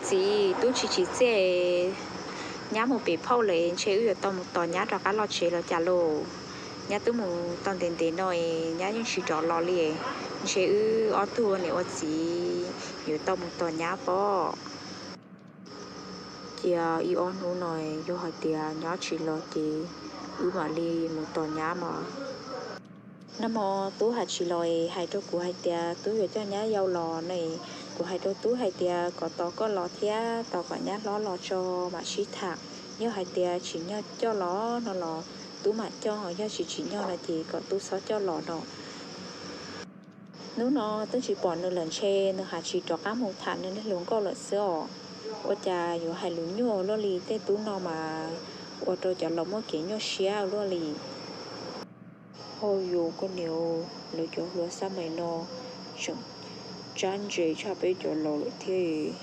Txiv, tub tsis tsim txiaj, nyab mus pem phauj lawm, ntshe wb yuav tau mus tos nyab rov qab los tsev los cas lauj. Nyab twb mus tau ntev ntev no es nyab yeej tsis rov los li. Ntshe wb ob tug ua niam ua txiv yuav tau mus tos nyab pob. Cia ib ob hnub no, yog hais tias nyab tsis los ces wb mam li mus tos nyab mas. Nag hmo tub hais tsis los es hais rau kuv hais tias tub yuav coj nyab yau los ne. Kuv hais rau tub hais tias kom tos koj los thiab tos kom nyab hlob los tso mam sib tham. Yog hais tias tsim nyog coj los no los tub mam coj, yog tsis tsim nyog no ces kom tub txhob coj los no. Hnub no twb tsis pom nws lawm, ntshe nws hais tsis rov qab mus tham nws niag hluas nkauj lawm xwb os. Ua cas yuav hais lus nyuaj luaj li, tej tub no mas ua rau cov laus muaj kev nyuaj siab luaj li. Hauj yus koj niam, lawv cov hluas xab mais no tseem tsab ntse tshaj peb cov laus lawm thiab.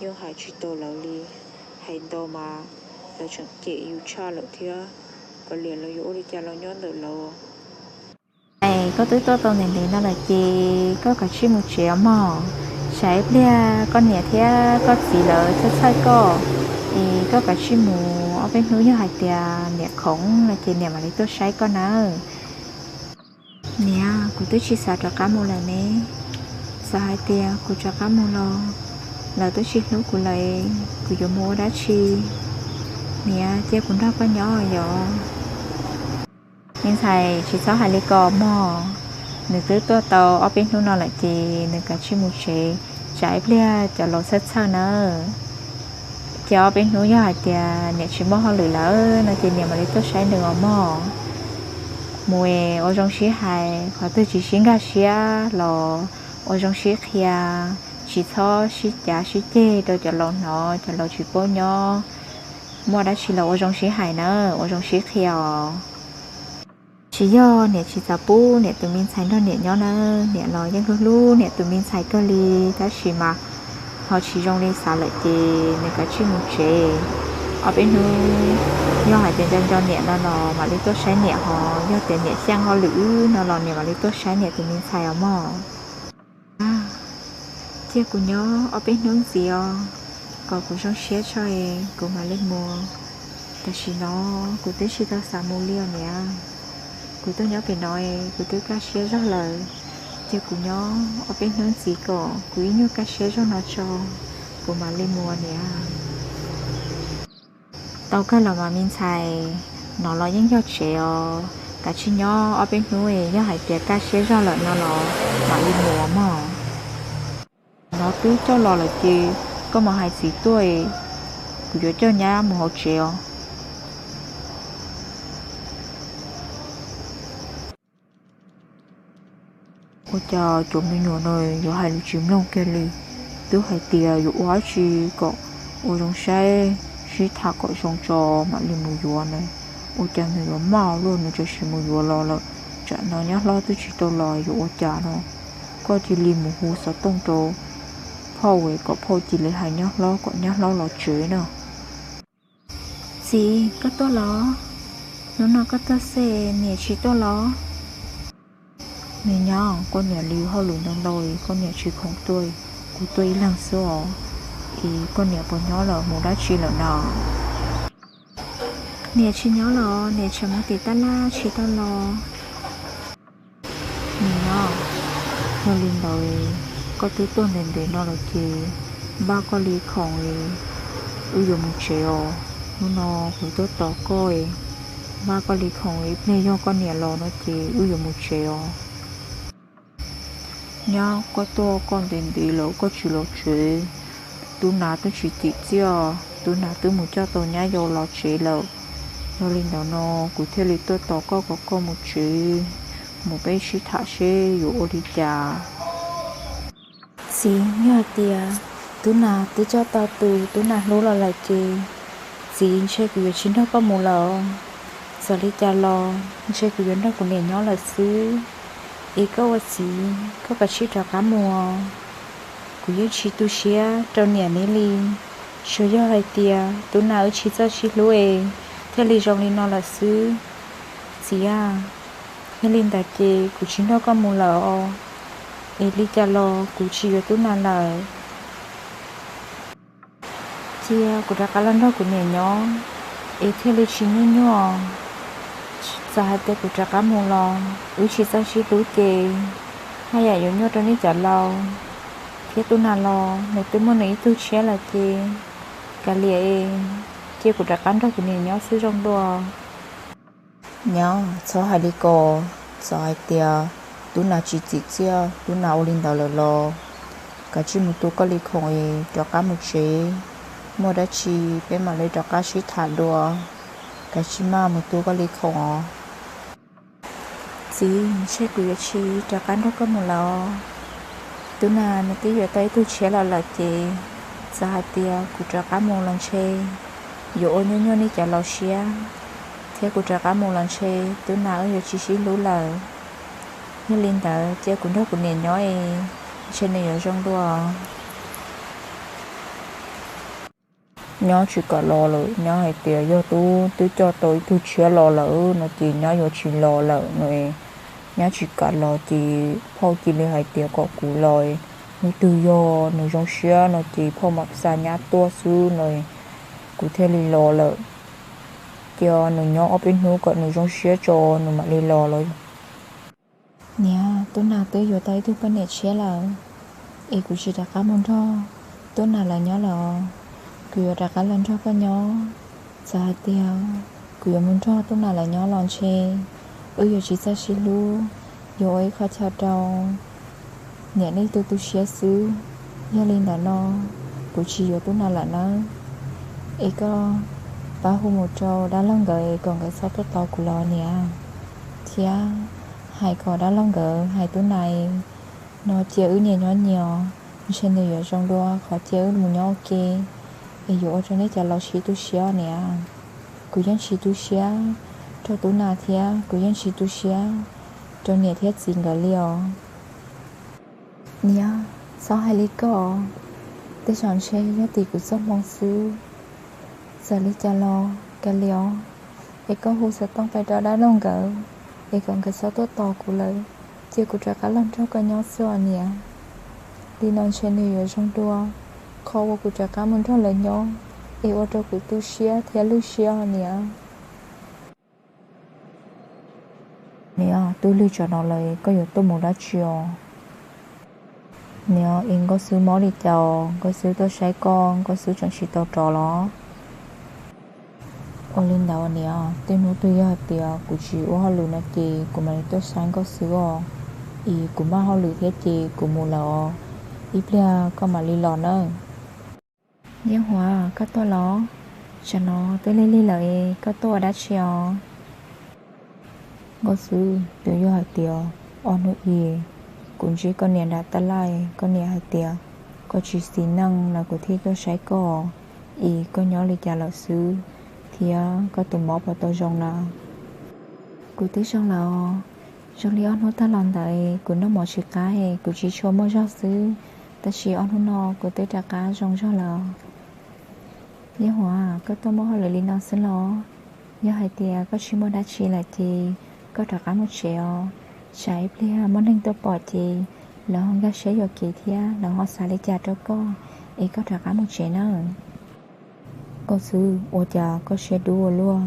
Yog hais tsis tau lawv li, hais ntau mas lawv tseem cem yus tshaj lawm thiab. Kav liam lawv yuav ua li cas los nyob ntawm lawv. Es koj twb tuaj tau ntev ntev no lawm ces koj kav tsij mus tsev os mog. Tsam ib pliag koj niam thiab koj txiv lawv txhawj txhawj koj, es koj kav tsij mus ob peb hnub, yog hais tias niam khoom no ces niam mam li tuaj saib koj nawb. Niam, kuv twb tsis xav rov qab mus lawm ne. Txawm hais tias kuv rov qab mus los lawv twb tsis hlub kuv lawm, kuv yuav mus ua dab tsi? Niam, cia kuv nrog koj nyob yom. Me ntxhais, tsis txhob hais li ko mog. Nws twb tuaj tau ob peb hnub no lawm ces nws kav tsij mus tsev, tsam ib pliag cov laus txhawj txhawj nawb. Cia ob peb hnub, yog hais tias niam tsis muaj hauj lwm lawm no ces niam mam li tuaj saib nws os mog. Mus es ua zoo sib hais, qhov twg tsis sib nkag siab los ua zoo sib qhia, tsis txhob sib cav sib ceg rau cov laus hnov, cov laus tsis paub nyob. Muaj dab tsi los ua zoo sib hais na, ua zoo sib qhia os. Tsis yog niam tsis xav pub niam tus me ntxhais nrog niam nyob na, niam los yeej hlub hlub niam tus me ntxhais kawg li, tab sis mas ho tsis zoo li xav lawm ces nws kav tsij mus tsev. Ob peb hnub, yog hais tias nco nco niam no los mam li tuaj saib niam, ho yog tias niam xyeej hauj lwm no los niam mam li tuaj saib niam tus me ntxhais os mog. Cia kuv nyob ob peb hnub ntxiv os, kom kuv zoo siab tso es kuv mam li mus. Tam sim no kuv twb tsis tau xav mus li os niam. Kuv tuaj nyob pem no es kuv twb kaj siab zog lawm. Cia kuv nyob ob peb hnub ntxiv kom kuv ib nyuag kaj siab zog no tso, kuv mam li mus niam. Tau kawg los mas me ntxhais, no los yeej yog tsev os. Kav tsij nyob ob peb hnub, yog hais tias kaj siab zog lawm no los mam li mus mog. No twb coj los lawm ces koj mam hais txiv tuaj, kuv yuav coj nyab mus hauv tsev os. Ua cas cov me nyuam no yuav hais lus tsis mloog kiag li. Twb hais tias yuav ua dab tsi kom ua zoo saib, sib tham kom zoo tso mam li mus yuav na. Ua cas nws yuav maj luaj, nws tseem sim mus yuav los lawm. Tsam no nyab hlob twb tsis tau los yuav ua cas no. Koj cia li mus hu xov tooj rau phauj es kom phauj cia li hais nyab hlob kom nyab hlob los tsev na. Txiv, koj tuaj los? Hnub no koj tuaj xwb, niam tsis tuaj los? Me nyab, koj niam li hauj lwm ntau ntau, koj niam tsis khoom tuaj, kuv tuaj ib leeg xwb os. Es koj niam puas nyob los mus dab tsi lawm na? Niam tsis nyob los, niam tseem mus tim tab laj tsis tau los. Me nyab, yog li ntawd, koj twb tuaj ntev ntev no lawm ces npaj koj li khoom, wb yuav mus tsev os. Hnub no kuv tuaj tos koj, npaj koj li khoom, ib pliag yog koj niam los no ces wb yuav mus tsev os. Nyab, koj tuaj koj ntev ntev lawm koj tsis los tsev. Tub Nas twb tsis tsim txiaj, Tub Nas twb mus coj tau nyab yau los tsev lawm. Yog li ntawd no kuv thiaj li tuaj tos koj kom koj mus tsev, mus peb sib tham seb yuav ua li cas. Txiv, yog hais tias Tub Nas twb coj tau tus Tub Nas hlub los lawm ces, txiv, ntshe kuv yuav tsis nrog koj mus lawm. Txawm li cas los ntshe kuv yuav nrog kuv niam nyob lawm xwb. Es koj ua txiv, koj kav tsij rov qab mus. Kuv yeej tsis tu siab rau niam neb li. Tsuas yog hais tias Tub Nas wb tsis txawj sib hlub es thiaj li zoo li no lawm xwb. Txiv a, yog li ntawd ces kuv tsis nrog koj mus lawm os. Es li cas los kuv tsis yuav Tub Nas lawm. Cia kuv rov qab los nrog kuv niam nyob, es thiaj li tsis nyuaj nyuaj. Txawm hais tias kuv rov qab mus los wb tsis txawj sib hlub ces haj yam yuav nyuaj rau nej cov laus. Thiab Tub Nas los nws twb muaj nws ib tug tshiab lawm ces kav liam es cia kuv rov qab nrog kuv niam nyob xwb zoo dua. Niam, txhob hais li ko. Txawm hais tias Tub Nas tsis txim txiaj, Tub Nas ua li ntawd lawm los kav tsij mus tu koj li khoom es rov qab mus tsev. Muaj dab tsi peb mam li rov qab sib tham dua. Kav tsij maj mus tu koj li khoom os. Txiv, ntshe kuv yuav tsis rov qab nrog koj mus lawm os. Tub Nas nws twb yuav tau ib tug tshiab los lawm ces txawm hais tias kuv rov qab mus los ntshe yuav ua nyuaj nyuaj nej cov laus siab, thiab kuv rov qab mus los ntshe Tub Nas wb yuav tsis sib hlub lawm. Yog li ntawd cia kuv nrog kuv niam nyob es ntshe nws yuav zoo dua. Nyab tsis kam los lawm, nyab hais tias yog tub twb coj tau ib tug tshiab los lawm no ces nyab yuav tsis los lawm no. Nyab tsis kam los ces phauj cia li hais tias kom kuv los, hnub twg yog nws zoo siab no ces phauj mam xa nyab tuaj xwb no, kuv thiaj li los lawm. Cia nws nyob ob peb hnub kom nws zoo siab tso nws mam li los los. Niam, Tub Nas twb yuav tau ib tug poj niam tshiab lawm, es kuv tsis rov qab mus nrog Tub Nas lawv nyob lawm os. Kuv yuav rov qab los nrog koj nyob. Txawm hais tias kuv yuav mus nrog Tub Nas lawv nyob los ntshe wb yuav tsis txawj sib hlub, yuav ua ib qho chaw rau niam nej tu tu siab xwb. Yog li ntawd no kuv tsis yuav Tub Nas lawm nawb. Es koj pab hu mus rau dab laug nkawd es kom nkawd txhob tuaj tos kuv los niam. Thiab hais kom dab laug nkawd hais Tub Nas no cia wb nyias nyob nyias, ntshe nws yuav zoo dua qhov cia wb mus nyob ua ke, es yuav ua rau nej cov laus sib tu siab niam. Kuv yeej tsis tu siab rau Tub Nas thiab kuv yeej tsis tu siab rau niam thiab txiv nkawd li os. Niam, txhob hais li koj. Tej zaum ntshe yog tim kuv txoj hmoo xwb. Txawm li cas los kav liam os, es koj hu xov tooj pais rau dab laug nkawd es kom nkawd txhob tuaj tos kuv lawm, cia kuv rov qab los nrog koj nyob xwb os niam. Li no ntshe nws yuav zoo dua qhov uas kuv rov qab mus nrog lawv nyob, es ua rau kuv tu siab thiab lwj siab os niam. Niam, twb lig tsam no lawm koj yuav tuaj mus dab tsi os? Niam, es Nkauj Xwb mob li cas os? Nkauj Xwb tuaj saib koj, Nkauj Xwb tseem tsis tau rov los? Ua li ntawd niam, tej hnub twg yog hais tias kuv tsis ua hauj lwm no ces kuv mam li tuaj saib Nkauj Xwb os. Es kuv maj hauj lwm thiab ces kuv mus lawm os, ib pliag koj mam li los nawb. Yeej Huav, koj tuaj los? Tsam no twb lig lig lawm es koj tuaj ua dab tsi os? Nkauj Xwb, twb yog hais tias ob hnub i kuv ntsib koj niam nram tab laj, koj niam hais tias koj tsis xis neej los kuv thiaj tuaj saib koj, es koj nyob li cas lawm xwb, thiab koj tus mob puas tau zoo na? Kuv twb zoo lawm os. Zoo li ob hnub tag los ntawd kuv noj mov tsis qab es kuv tsis tshua muaj zog xwb, tab sis ob hnub no kuv twb rov qab zoo zog lawm os. Yeej Huav, koj tuaj muaj hauj lwm li no xwb los? Yog hais tias koj tsis muaj dab tsi lawm ces koj rov qab mus tsev os. Tsam ib pliag muaj neeg tuaj pom ces lawv ho nkag siab yuam kev thiab lawv ho xav li cas rau koj, es koj rov qab mus tsev nawb. Nkauj Xwb, ua cas koj siab dub ua luaj?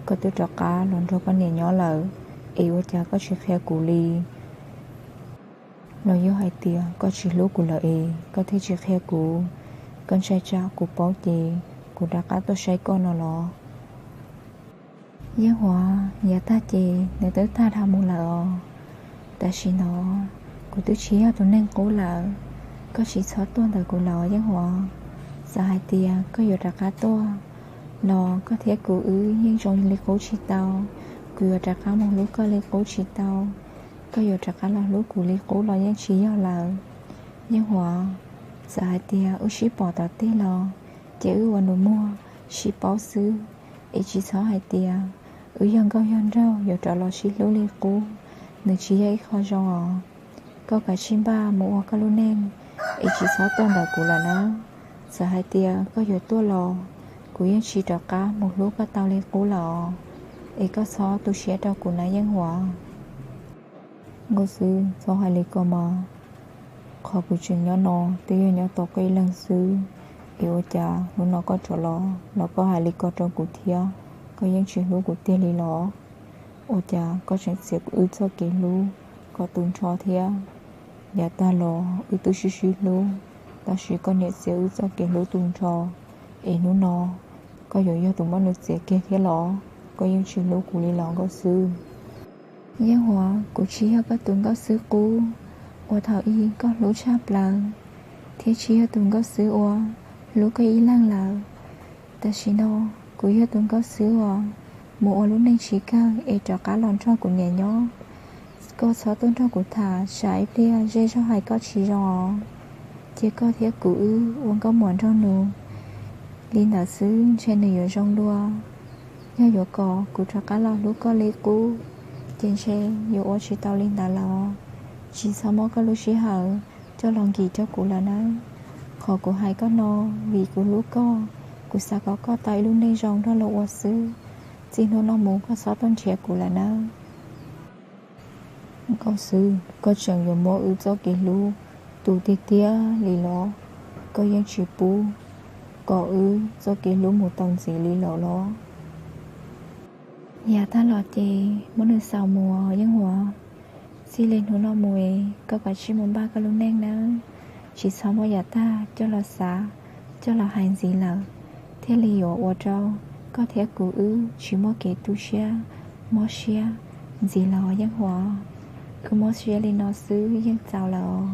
Koj twb rov qab los nrog koj niam nyob lawm, es ua cas koj tsis qhia kuv li? Los yog hais tias koj tsis hlub kuv lawm es koj thiaj tsis qhia kuv? Koj ntshai tsam kuv paub ces kuv rov qab tuaj saib koj no los? Yeej Huav, yav tag ces nws twb tag dhau mus lawm os. Tam sim no kuv twb tsis yog tus neeg qub lawm, koj tsis txhob tuaj ntawm kuv lawm Yeej Huav. Txawm hais tias koj yuav rov qab tuaj los koj thiab kuv wb yeej zoo li qub tsis tau. Kuv yuav rov qab mus hlub koj li qub tsis tau, koj yuav rov qab los hlub kuv li qub los yeej tsis yog lawm. Yeej Huav, txawm hais tias wb sib pom tom tej los ces wb ua nus muag sib paub xwb, es tsis txhob hais tias wb yog nkauj yog nraug yuav rov los sib hlub li qub, nws tsis yog ib qho zoo os. Koj kav tsij npaj mus ua koj lub neej, es tsis txhob tuaj ntawm kuv lawm nawb. Txawm hais tias koj yuav tuaj los kuv yeej tsis rov qab mus hlub koj tau li qub lawm os, es koj txhob tu siab rau kuv na Yeej Huav. Nkauj Xwb, txhob hais li ko mas. Qhov kuv tseem nyob no twb yog nyob tos koj ib leeg xwb. Es ua cas hnub no koj rov los los koj hais li ko rau kuv thiab? Koj yeej tsis hlub kuv tiag li los? Ua cas koj tseem txiav wb txoj kev hlub kom tu nrho thiab? Yav tag los wb twb sib sib hlub, tab sis koj niam txiav wb txoj kev hlub tu nrho, es hnub no koj yuav yog tus muab nws txiav kiag thiab los? Koj yeej tsis hlub kuv li los Nkauj Xwb? Yeej Huav, kuv tsis yog koj tus Nkauj Xwb qub uas thaum ub koj hlub tshaj plaws, thiab tsis yog tus Nkauj Xwb uas hlub koj ib leeg lawm. Tam sim no kuv yog tus Nkauj Xwb uas mus ua lub neej tsis kawg es rov qab los nrog kuv niam nyob. Koj txhob tuaj nrog kuv tham, tsam ib pliag zej zog hais koj tsis zoo os. Cia koj thiab kuv wb ua nkauj muam nraug nus li ntawd xwb ntshe nws yuav zoo dua. Yog yuav kom kuv rov qab los hlub koj li qub, ces ntshe yuav ua tsis tau li ntawd lawm. Tsis txhob muab koj lub sij hawm coj los nkim rau kuv lawm nawb. Qhov kuv hais koj no vim kuv hlub koj, kuv xav kom koj tau ib lub neej zoo nrog luag ua xwb. Txij hnub no mus koj txhob tuaj nrhiav kuv lawm nawb. Nkauj Xwb, koj tseem yuav muab wb txoj kev hlub tu tiag tiag li los? Koj yeej tsis pub kom wb txoj kev hlub mus tau ntxiv li lawm los? Yav tag los ces muab nws xaus mus Yeej Huav. Txij li hnub no mus es koj kav tsij mus npaj koj lub neej nawb. Tsis txhob muab yav tag coj los xav, coj los hais ntxiv lawm, thiaj li yuav ua rau koj thiab kuv wb tsis muaj kev tu siab, mob siab ntxiv lawm Yeej Huav. Wb mob siab li no xwb yeej txaus lawm os,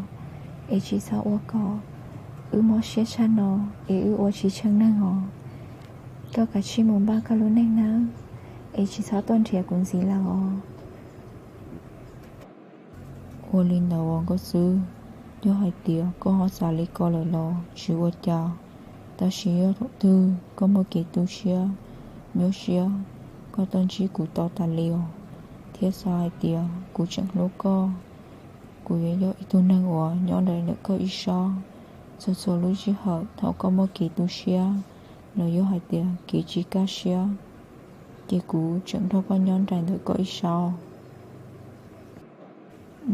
es tsis txhob ua kom wb mob siab tshaj no es wb ua tsis tsheej neeg os. Koj kav tsij mus npaj koj lub neej nawb, es tsis txhob tuaj nrhiav kuv ntxiv lawm os. Ua li ntawd uas Nkauj Xwb, yog hais tias koj ho xav li ko lawm los tsis ua cas, tab sis yog thaum twg koj muaj kev tu siab, nyuaj siab, koj tuaj ntsib kuv tau tas li os, thiab xav hais tias kuv tseem hlub koj. Kuv yuav yog ib tug neeg uas nyob ntawm koj ib sab, txhua txhua lub sij hawm thaum koj muaj kev tu siab los yog hais tias kev tsis kaj siab, ces kuv tseem nrog koj nyob nraim ntawm koj ib sab.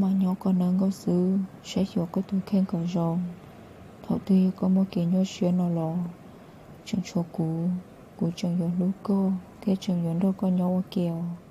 Mas nyob koj nawb Nkauj Xwb, saib xyuas koj tus kheej kom zoo. Thaum twg yog koj muaj kev nyuaj siab no los tseem tshuav kuv, kuv tseem yuav hlub koj thiab tseem yuav nrog koj nyob ua ke os.